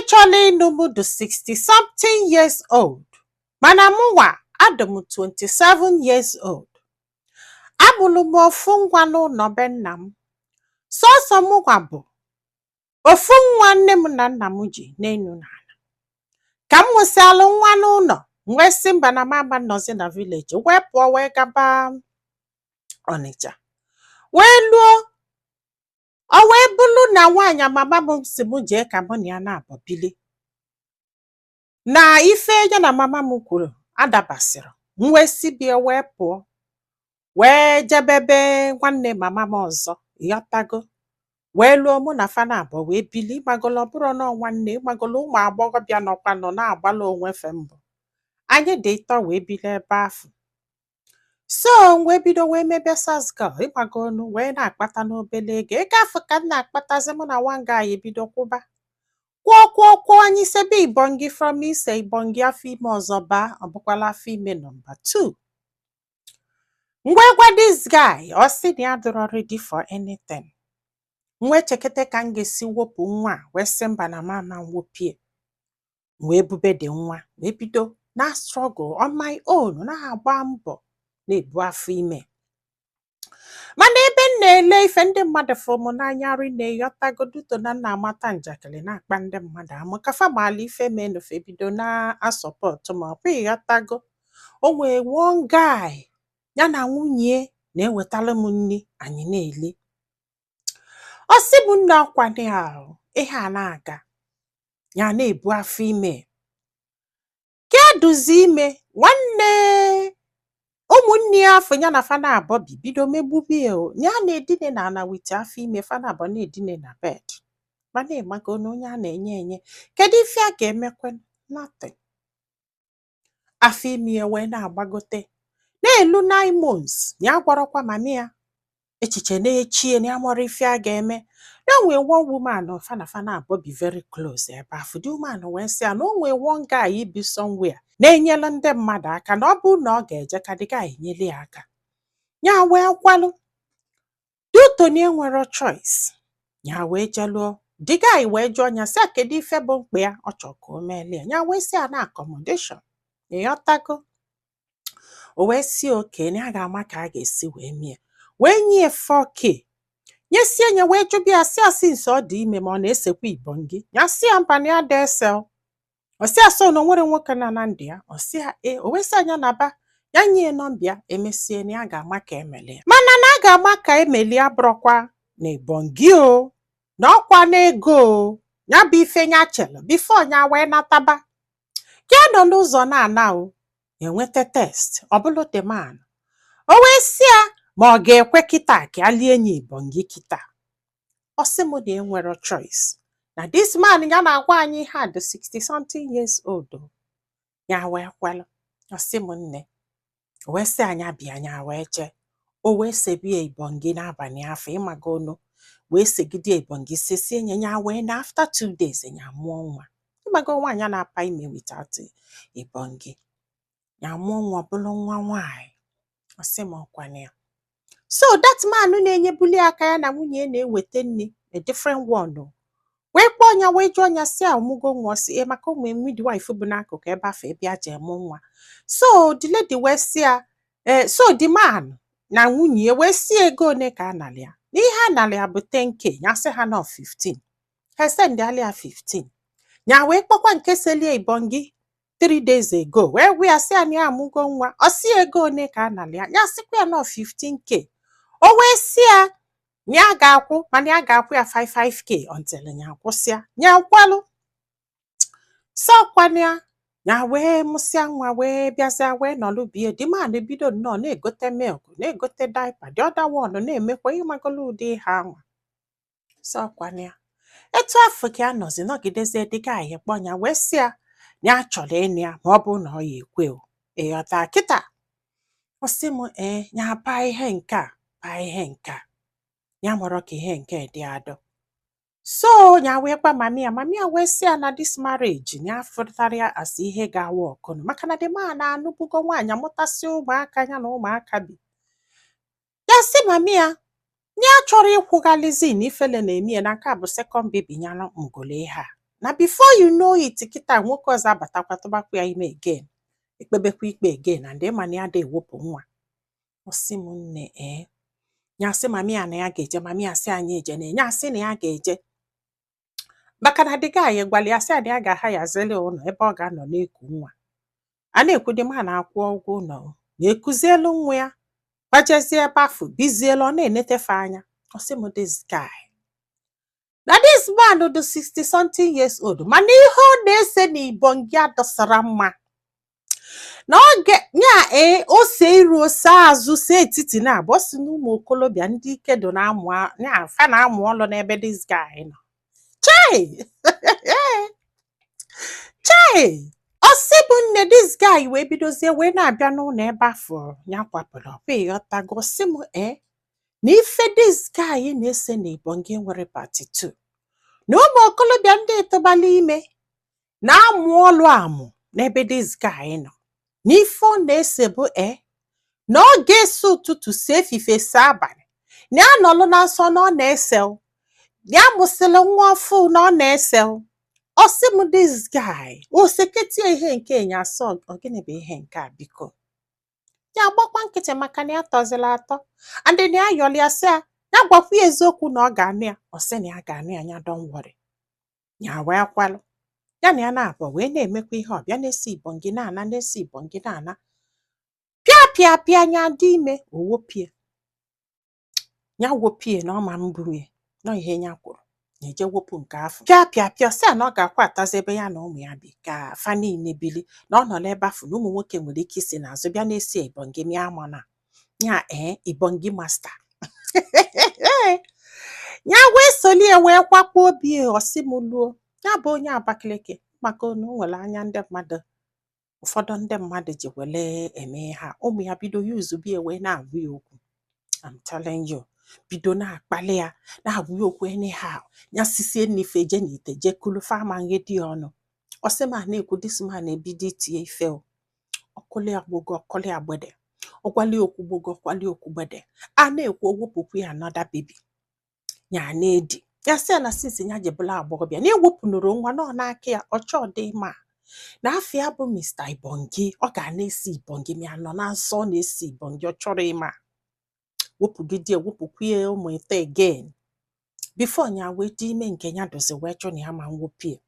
Chọrọ ịnụ m dị 60 something years old, mana mụnwa adị m 27 years old. Amụrụ m ofu nwa n'ụlọ be nna m. Sọsọ mụnwa bụ ofu nwa nne m na nna m ji n'enu n'ala. Ka m mụsịalụ nwa n'ụlọ, m wee sị mba, na m ama nọzi na village, wee pụọ wee gaba Ọnịcha, wee luo. O wee bụrụ na nwaanyị mama m si m jee ka mụ na ya na-abọ bili, na ife ya na mama m kwuru adabasịrị. M wee si bie wee pụọ wee jebebe nwanne mama m ọzọ, ịghọtago? Wee lụọ, mụ na fa na-abọ wee bili. Ịgbagolo, ọ bụrụ nọọ nwanne, ịgbagolo, ụmụ agbọghọbịa nọkwa nọ na-agbala onwe fe mbọ. Anyị dị ịtọ wee bili ebe ahụ. So m wee bido wee mebe sales girl, ịgbagonu, wee na-akpata n'obele ego. Ego afọ ka m na-akpatazi, mụ na one guy ebido kwụba, kwụọ, kwụọ, kwụọ. Anyị sebe ibongi. From ise ibongi, afọ ime ọzọ baa. Ọ bụkwala afọ ime number 2. M wee gwa this guy, ọ sị na ya dịrọ ready for anything. M wee chekete ka m ga-esi wopụ nwa a, wee sị mba, na m ama nwopie. M wee bube dị nwa, wee bido na struggle on my own, na-agba mbọ na-ebu afọ ime. Mana ebe m na-ele ife, ndị mmadụ fụ m n'anya rinne, ịghọtago? Due to na nna amata njakịrị, na-akpa ndị mmadụ amụ, ka fa maala ife menufe, ebido na-asupport m ọkwa, ịghọtago? O nwee one guy ya na nwunye na-ewetalụ m nri anyị na-eli. Ọ sị m, nne, ọkwanị ahụ ihe a na-aga, ya na-ebu afọ ime ka eduzi ime. Nwanne ụmụnne ya afọ ya na fa na-abọ bi bido megbube ya. O ya na-edine na ana with afọ ime, fa na-abọ na-edine na bed. Mana ịmago na onye a na-enye enye, kedu ife a ga-emekwe? Nothing. Afọ ime ya wee na-agbagote na-elu 9 months. Ya gwarọkwa mami ya echiche na-echie na ya mara ife a ga-eme. Ya nwee one woman fa na fa na-abọ bi very close ebe afọ. The woman wee sị ya na o nwee one guy bi somewhere na-enyelu ndị mmadụ aka, na ọ bụrụ na ọ ga-eje ka the guy enyelu ya aka. Ya wee kwalụ. Due to na enwero choice, ya wee jeluo the guy, wee jụọ ya sị ya kedu ife bụ mkpa ya ọ chọrọ ka o meele ya. Ya wee sị ya na accommodation, ịghọtago? O wee sị oke na ya ga-ama ka a ga-esi wee mie, wee nye ya 4K, nyesie ya. Wee jụbịa ya sị ya since ọ dị ime, ma ọ na-esekwa ibongi. Ya sị ya mba, na ya da ese. Ọ sị ya so na o nwere nwoke na na ndụ ya. Ọ sị ya ee. O wee sị anya na ba ya nye ya number ya, emesie na ya ga-ama ka emeli ya, mana na a ga-ama ka emeli ya bụrụkwa na ibongi o na ọkwa na ego o ya bụ ife ya chere before ya wee nataba. Ya nọ n'ụzọ na-ana, o enweta text. Ọ bụlụ the man. O wee sị ya ma ọ ga-ekwe kịta ka ya lie ya ibongi kịta. Ọ sị m na enwero choice, na this man ya na-agwa anyị ihe a dị 60 something years old o. Ya wee kwelụ. Ọ sị m, nne, o wee sị anya bịa. Anya wee jee, o wee sebie ibongi n'abalị afọ, ịmaga onu, wee segide ibongi, sesie nye ya. Wee na after 2 days ya mụọ nwa. Ịmago nwaanyị a na-apa ime without ibongi? Ya mụọ nwa, ọ bụrụ nwa nwaanyị. Ọ sị m ọkwana ya. So that man na-enyebuli aka, ya na nwunye ya na-eweta nri, a different one o, wee kpọọ ya, wee jụọ ya sị a ọmụgo nwa. Ọ sị ee, maka ụmụ midwife bụ n'akụkụ ebe afọ ebe a ji eme nwa. So the lady wee sị ya ee. So the man na nwunye ya wee sị ego one ka a nara ya, na ihe a nara ya bụ 10K. Ya sị ha nọ 15, ha sendịala ya 15. Ya wee kpọkwa nke selie ibongi 3 days ago, wee gwa ya sị ya na ya amụgo nwa. Ọ sị ego one ka a nara ya. Ya sịkwa ya nọ 15K. O wee sị ya na ya ga-akwụ, mana ya ga-akwụ ya 55K until ya akwụsịa. Ya kwalụ sọkwana ya. Ya wee mụsịa nwa, wee bịazịa wee nọlụ bie. The man bido nnọọ na-egote milk, na-egote diaper, the other one na-emekwa, ịmagolo ụdị ihe anwa. Sọkwana ya. Etu afọ ka ya nọzi nọgidezie, dịka anyị kpọ ya, wee sị ya na ya chọrọ ịnụ ya, ma ọ bụ na ọ ya ekwe o. Ịghọta kịta? Ọ sị m ee. Ya baa ihe nke a, baa ihe nke a, ya mụrụ ka ihe nke dị adọ. So ya wee gwa mami ya. Mami ya wee sị ya na this marriage ya fụtara ya as ihe ga-awa ọkụnụ, maka na the man na-anụbugo nwaanyị, amụtasị ụmụaka, ya na ụmụaka bi. Ya sị mami ya ya chọrọ ịkwụgalizi na ifele na-eme ya, na nke a bụ second baby ya mụgolo ihe a. Na before you know it, kịta nwoke ọzọ abatakwa, tụbakwa ya ime again, ekpebekwa ikpe again, and ịma na ya da ewepụ nwa. Ọ sị m, nne, ee, ya sị mummy ya na ya ga-eje. Mummy ya sị anyị eje, na ya sị na ya ga-eje, maka na the guy gwara ya sị ya na ya ga-aha yazili ụlọ ebe ọ ga-anọ na-eku nwa. A na-ekwu dị ma na-akwụ ụgwọ ụlọ, na-ekuzielu nwa ya, gbajezie ebe afọ bizielu, ọ na-enetefe anya. Ọ sị m, this guy na this man dị 60 something years old, mana ihe ọ na-ese na ibongi adọsara mma na oge nya. Ee, ose iru, ose azụ, se etiti na abụọ si na ụmụ okolobịa ndị ike dị na-amụ nya, fa na-amụ ọlụ n'ebe this guy nọ. Chai chai! Ọ sị bụ nne, this guy wee bidozie wee na-abịa n'ụlọ ebe afọ ya kwapụrụ ọkwa, ịghọtago? Sị m, ee, na ife this guy na-ese na ibongi nwere part 2, na ụmụ okolobịa ndị etobala ime na-amụ ọlụ amụ n'ebe this guy nọ, na ife ọ na-ese bụ, ee, na ọ ga-ese ụtụtụ, si efife, si abalị, na ya nọlụ na nsọ na ọ na-ese o, ya mụsịrị nwa ọfụ na ọ na-ese o. Ọ sị m, this guy o seketie ihe nke nya asọ. Ọ gịnị bụ ihe nke a? Biko, ya agbakwa nkịtị, maka na ya tọzila atọ, and na ya yọrọ ya, sị ya ya gwakwa ya eziokwu na ọ ga-anụ ya. Ọ sị na ya ga-anụ ya, ya don't worry. Ya wee kwalụ ya na ya na-abụọ wee na-emekwa ihe ọbịa, na-esi ibongi na-ana, na-esi ibongi na-ana, pịa pịa pịa. Nya dị ime, owopie ya, wopie na ọma mburu ya nọ ihe ya kwuru na eje wopụ nke afọ. Pịa pịa pịa, sị ya na ọ ga-akwa atazi ebe ya na ụmụ ya bi, ka fa niile bili, na ọ nọ n'ebe afọ na ụmụ nwoke nwere ike isi n'azụ bịa na-esi ibongi mịa ama na ya. Ee, ibongi master ya wee solie wee kwakpo obi. Ọsị m, luo ya bụ onye Abakaliki, maka na o nwere anya ndị mmadụ, ụfọdụ ndị mmadụ ji wele eme ha. Ụmụ ya bido yuzubie wee na-agwa ya okwu. I'm telling you, bido na-akpali ya, na-agwa ya okwu anyhow. Ya sisie n'ife je n'ite je kulu fama nghedi ya ọnụ. Ọsị ma na-ekwu, this man ebido itinye ife o ọkụli agbogo, ọkụli agbede, ọgwali okwu gbogo, ọkwali okwu gbede. A na-ekwu, owepụkwu ya another baby. Ya na-edi ya, sị ya na since ya ji bụla agbọghọbịa na ewepụnụrụ nwa nọ n'aka ya, ọchọ dị ma na afọ ya bụ Mr. Ibongi, ọ ga na-esi ibongi ma ya nọ na nsọ, ọ na-esi ibongi, ọ chọrọ ịma wepụgide, wepụkwu ya ụmụ ite again before ya wee dị ime nke ya dozi, wee chụ na ya ma nwopie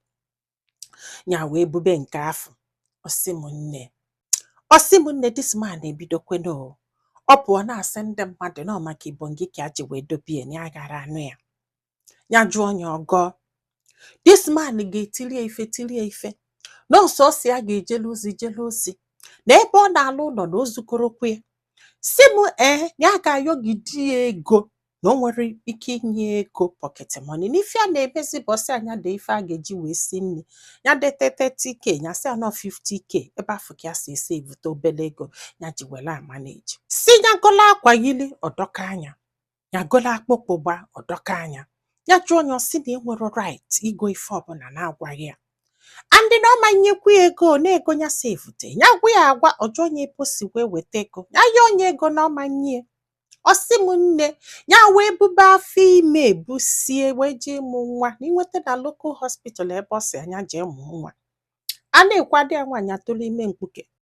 ya, wee bube nke afọ. Ọsị m nne, ọsị m nne, this man ebidokweno o. Ọ pụọ na-asị ndị mmadụ na ọ maka ibongi ka ya ji wee dobie, na ya gara anụ ya. Ya jụọ ya ọgọ, this man ga-etiri ya ife, tiri ya ife nọọsụ. Ọsị ya ga-ejelu ozi, jelu ozi na ebe ọ na-alụ ụlọ na ozukorokwu ya. Si m, ee, na ya ga-ayọgide ya ego, na o nwere ike inye ego pocket money, n'ife a na-emezi bụ ọsị anya dị ife a ga-eji wee si nri. Ya dete 30K, ya sị anọ 50K, ebe afọ ka ya si esi evute obele ego ya ji were amaneji si ya gola akwa yili ọdọka anya, ya gola akpụkpọ gba ọdọka anya. Ya jụọ ya, ọsị na enwero right igo ife ọbụla na-agwaghị ya, and na ọ ma nyekwu ya ego na ego ya si evute. Ya gwa ya agwa, ọjọọ onye ebe o si wee weta ego ya, ya onye ego na ọma nye. Ọsị m nne, ya wee bube afọ ime, busie, wee jee ịmụ nwa na inweta na local hospital ebe ọ sị anya jee mụọ nwa. A na-ekwu, adị ya nwaanyị atụrụ ime mkpuke.